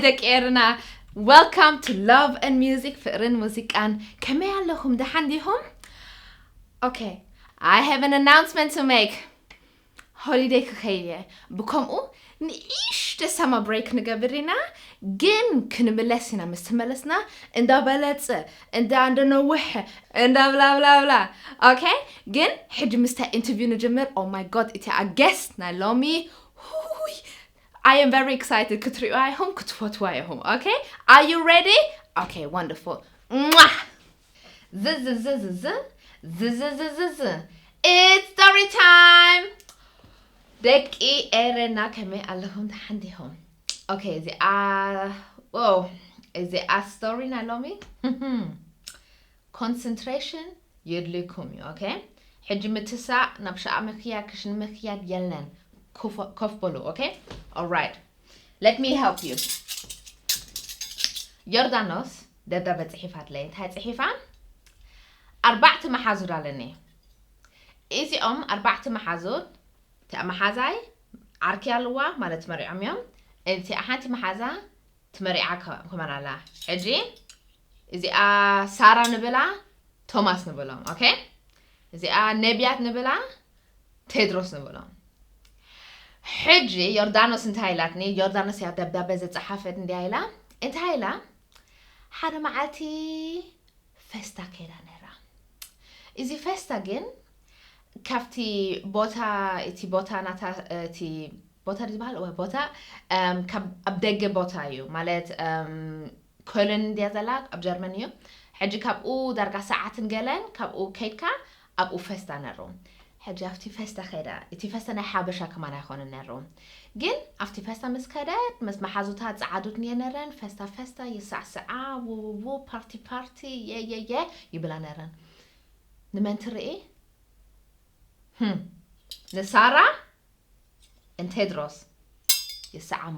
ደቂ ኤርና፣ welcome to Love and Music፣ ፍቕርን ሙዚቃን። ከመይ ኣለኹም? ደሓን ዲኹም? Okay, I have an announcement to make. Holiday ክኸይድ እየ። ብከምኡ ንእሽተ summer break ንገብር ኢና፣ ግን ክንምለስ ኢና። ምስ ተመለስና እንዳበለጸ፣ እንዳ እንደነውሐ፣ እንዳ ብላ ብላ ብላ። Okay? ግን ሕጂ ምስታ interview ንጅምር። Oh my God፣ እቲኣ guest ናይ ሎሚ፣ ሁይ፣ I am very excited ክትሪእዋ ኢኹም፣ ክትፈትዋ ኢኹም። Okay? Are you ready? Okay, wonderful. Mwah! ዝዝዝዝዝ ዝዝዝዝዝ It's story time። ደቂ ኤረና፣ ከመይ ኣለኹም? ደሓን ዲኹም? Okay፣ እዚኣ፣ wow፣ እዚኣ story ናይ ሎሚ concentration የድልይኩም እዩ። Okay፣ ሕጂ ምትሳእ፣ ናብ ሻዓ ምክያድ፣ ክሽን ምክያድ የለን። ኮፍ በሉ። Okay፣ alright፣ let me help you። ዮርዳኖስ ደብዳበ ጽሒፋትለይ። እንታይ ጽሒፋ? ኣርባዕተ መሓዙት ኣለኒ። እዚኦም ኣርባዕተ መሓዙት፣ እቲኣ መሓዛይ ዓርኪ ኣለዋ ማለት መሪዖም እዮም። እቲኣ ሓንቲ መሓዛ ትመሪዓ ከ-፣ ከማን ኣላ። ሕጂ እዚኣ ሳራ ንብላ፣ ቶማስ ንብሎም። Okay፣ እዚኣ ነቢያት ንብላ፣ ቴድሮስ ንብሎም። ሕጂ ዮርዳኖስ እንታይ ኢላትኒ? ዮርዳኖስ እያ ደብዳበ ዘጸሓፈት እንዲያ ኢላ። እንታይ ኢላ? ሓደ መዓልቲ ፈስታ ከይዳ ነራ። እዚ ፈስታ ግን ካብቲ ቦታ፣ እቲ ቦታ ናታ፣ እቲ ቦታ ዝበሃል ወይ ቦታ፣ እም፣ ካብ ኣብ ደገ ቦታ እዩ ማለት፣ እም፣ ኮሎን እንድያ ዘላ ኣብ ጀርመን እዩ። ሕጂ ካብኡ ዳርጋ ሰዓትን ገለን ካብኡ ከይድካ ኣብኡ ፈስታ ነሩ። ሕጂ ኣብቲ ፈስታ ከይዳ፣ እቲ ፈስታ ናይ ሓበሻ ከማን ኣይኮነን ነሩ። ግን ኣብቲ ፈስታ ምስ ከደት፣ ምስ መሓዙታ ጸዓዱት እየ ነረን፣ ፈስታ ፈስታ፣ ይሳዕስዓ፣ ውውው፣ ፓርቲ ፓርቲ፣ የየየ ይብላ ነረን። ንመን ትርኢ? ህም፣ ንሳራ ንቴድሮስ ይሰዓሙ።